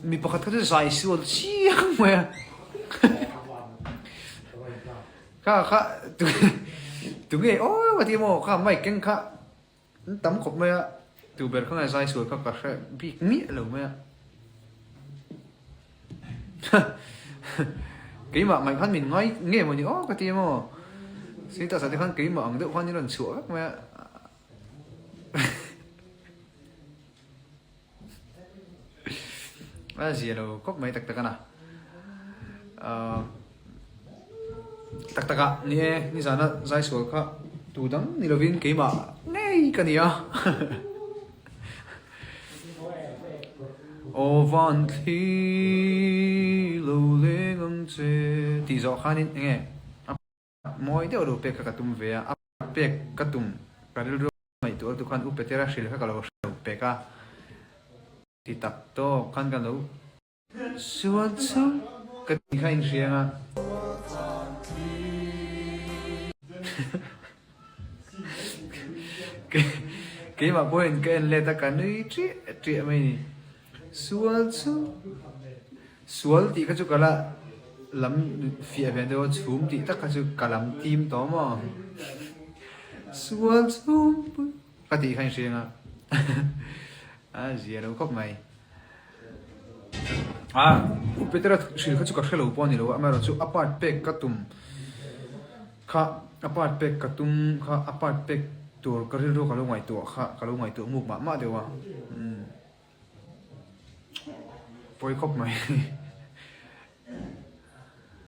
Mi pakhat kha chu zai sual chiang mai a. Kha kha tunge aw ka ti maw kha mic keng kha an tam khawp mai a, tu ber kha nge zai sual kha ka hre bik miah lo mai a. Keimah ngaih khan min ngai nge maw ni aw ka ti maw. Sita sa te khan keimah ang deuh khan in rawn chhuah vek mai a. A zia lo khawp mai tak tak a na. Tak tak a ni e, nizana zai sual kha tu dang ni lovin keimah ngei ka ni a. Aw van thli lo leng ang che tih zawh khanin eng nge a mawi deuh lo pek kha ka tum ve a, a pek ka tum ka rilru ngaihtuah lutuk khan U Petera hrilh kha ka lo hre lo pek a ti tak tawk khan ka lo Sual chu ka ti kha inhriang a. Keimah pawhin ka en let a, ka nui ṭiah ṭiah mai ni. Sual chu sual tih kha chu ka la lam fiah ve deuh a, chhum tih tak kha chu ka lam tim tawh maw. Sual chhum ka tih kha inhriang a, a zia lo khawp mai. A, U Petera hrilh kha chu ka hre lo pawh a ni lo a, amaherawhchu a part pek ka tum kha, a part pek ka tum kha, a part pek tur ka rilru ka lo ngaihtuah kha, ka lo ngaihtuah muk mah mah deuh a, umm pawi khawp mai.